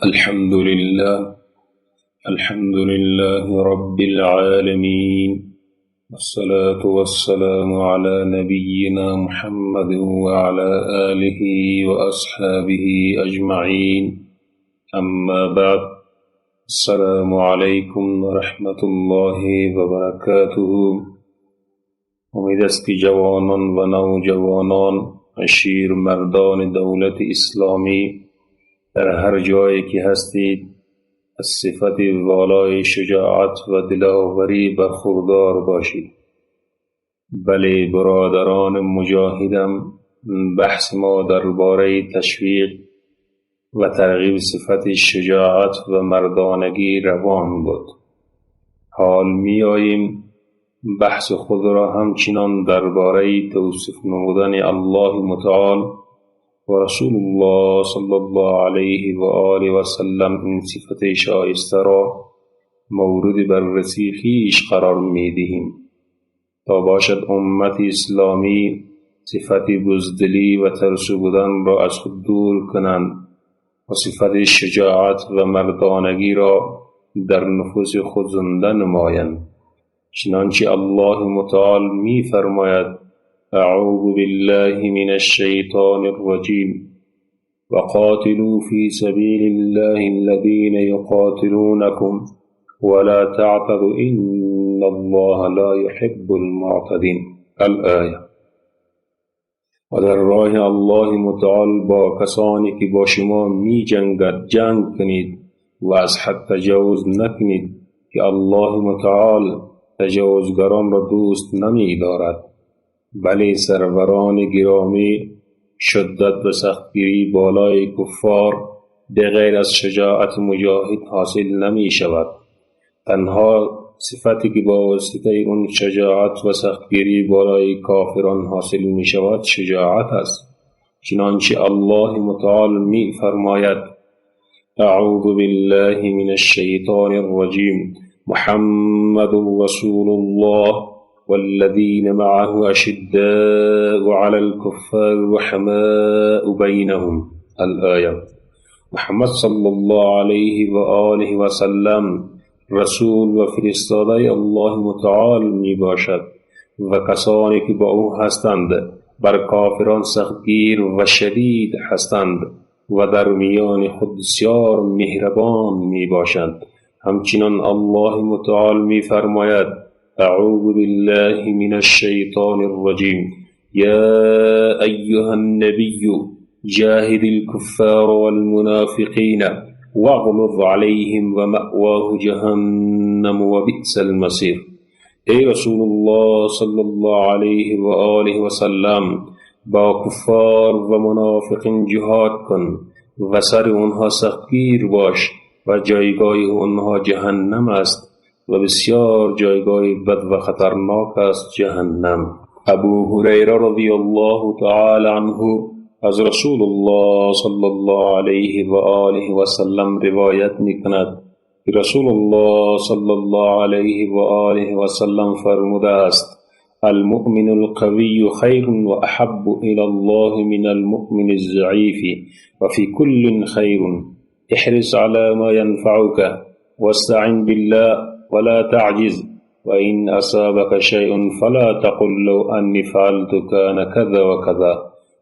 الحمد لله، الحمد لله رب العالمين، والصلاة والسلام على نبينا محمد وعلى آله وأصحابه أجمعين. أما بعد، السلام علیکم و رحمت الله و برکاته. امید است که جوانان و نوجوانان و شیرمردان دولت اسلامی در هر جایی که هستید از صفت والای شجاعت و دلاوری برخوردار باشید. بله برادران مجاهدم، بحث ما درباره تشویق و ترغیب صفت شجاعت و مردانگی روان بود. حال می آییم بحث خود را همچنان درباره توصیف نمودن الله متعال و رسول الله صلی الله علیه و آله و سلم این صفت شایسته را مورد بررسی خویش قرار می دهیم تا باشد امت اسلامی صفت بزدلی و ترسو بودن را از خود دور کنند و صفت شجاعت و مردانگی را در نفوس خود زنده نمایند. چنانچه الله متعال می فرماید: اعوذ بالله من الشیطان الرجیم، وقاتلوا فی سبیل الله الذین یقاتلونکم ولا تعتدوا ان الله لا یحب المعتدین. الآیه. و در راه الله متعال با کسانی که با شما می جنگد جنگ کنید و از حد تجاوز نکنید که الله متعال تجاوزگران را دوست نمی دارد. بله سروران گرامی، شدت و سختگیری بالای کفار به غیر از شجاعت مجاهد حاصل نمی شود. تنها صفتی که با واسطه اون شجاعت و سختگیری بالای کافران حاصل می شود شجاعت است. چنانچه الله متعال می فرماید: اعوذ بالله من الشیطان الرجیم، محمد رسول الله والذین معه اشداء علی الكفار رحماء بینهم. الآیه. محمد صلی الله علیه و آله و سلم رسول و فرستاده الله متعال می باشد و کسانی که با او هستند بر کافران سختگیر و شدید هستند و در میان خود بسیار مهربان می باشند. همچنان الله متعال می فرماید: اعوذ بالله من الشیطان الرجیم، یا ایها النبی جاهد الكفار والمنافقین واغلظ علیهم ومأواه جهنم وبئس المصیر. ای رسول الله صلی الله علیه و آله و سلم، با کفار و منافقین جهاد کن و سر اونها سختگیر باش و جایگاه اونها جهنم است و بسیار جایگاه بد و خطرناک است جهنم. ابو هریره رضی الله تعالی عنه از رسول الله صلی الله علیه و آله و سلم روایت می کند که رسول الله صلی الله علیه و آله و سلم فرموده است: المؤمن القوی خیر و احب الی الله من المؤمن الضعیف و فی کل خیر، احرص علی ما ینفعک واستعن بالله ولا تعجز، وإن أصابك شيء فلا تقل لو أني فعلت كان كذا وكذا،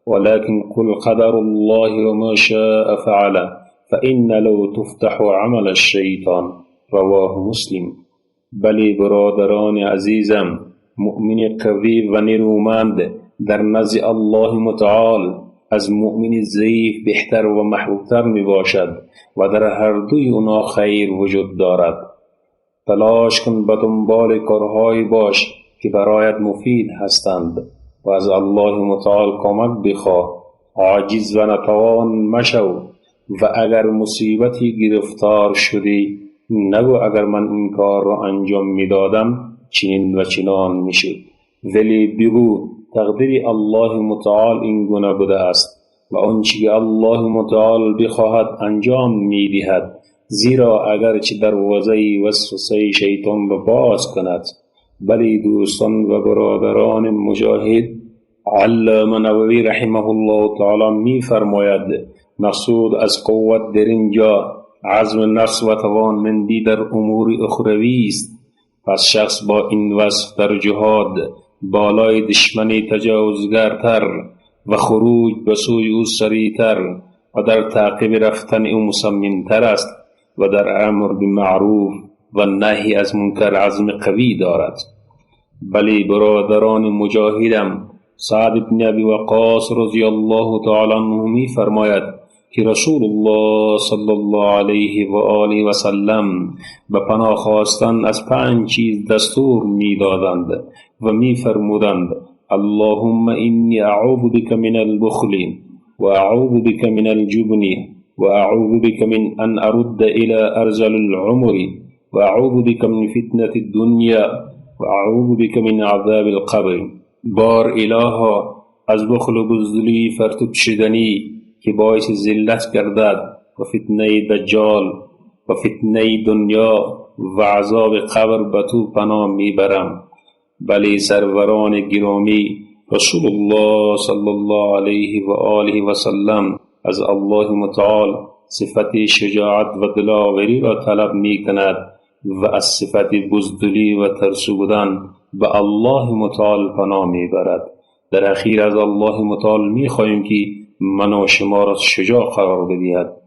ولكن قل قدر الله وما شاء فعل، فإن لو تفتح عمل الشیطان. رواه مسلم. بله برادران عزیزم، مؤمن قوی و نیرومند در نزد الله متعال از مؤمن ضعیف بهتر و محبوبتر می باشد و در هر دوی اونا خیر وجود دارد. تلاش کن به دنبال کارهایی باش که برایت مفید هستند و از الله متعال کمک بخواه. عاجز و نتوان مشو و اگر مصیبتی گرفتار شدی نگو اگر من این کار را انجام میدادم چنین و چنان میشد، ولی بگو تقدیر الله متعال این گونه بوده است و آنچه که الله متعال بخواهد انجام میدهد، زیرا اگرچه دروازه وسوسه شیطان را باز کند. بلی دوستان و برادران مجاهد، علامه نووی رحمه الله تعالی می فرماید مقصود از قوت در اینجا عزم نفس و توانمندی در امور اخروی است. پس شخص با این وصف در جهاد بالای دشمن تجاوزگرتر و خروج به سوی او سریعتر و در تعقیب رفتن او مصممتر است و در امر بمعروف و نهی از منکر عزم قوی دارد. بلی برادران مجاهدم، سعد بن ابی وقاص رضی الله تعالی عنه می فرماید که رسول الله صلی الله علیه و آله و سلم به پناه خواستن از 5 چیز دستور می دادند و می فرمودند: اللهم انی اعوذ بک من البخل و اعوذ بک من الجبن و اعوذ بک من ان ارد الى ارذل العمر و اعوذ بک من فتنة الدنیا و اعوذ بک من عذاب القبر. بار الها، از بخل و بزدلی فرتوت شدنی که باعث ذلت گردد و فتنه دجال و فتنه دنیا و عذاب قبر به تو پناه میبرم. بلی سروران گرامی، رسول الله صلی الله علیه و آله و سلم از الله متعال صفت شجاعت و دلاوری را طلب میکند و از صفت بزدلی و ترسو بودن به الله متعال پناه میبرد. در اخیر از الله متعال میخواهیم که من و شما را شجاع قرار بدهد.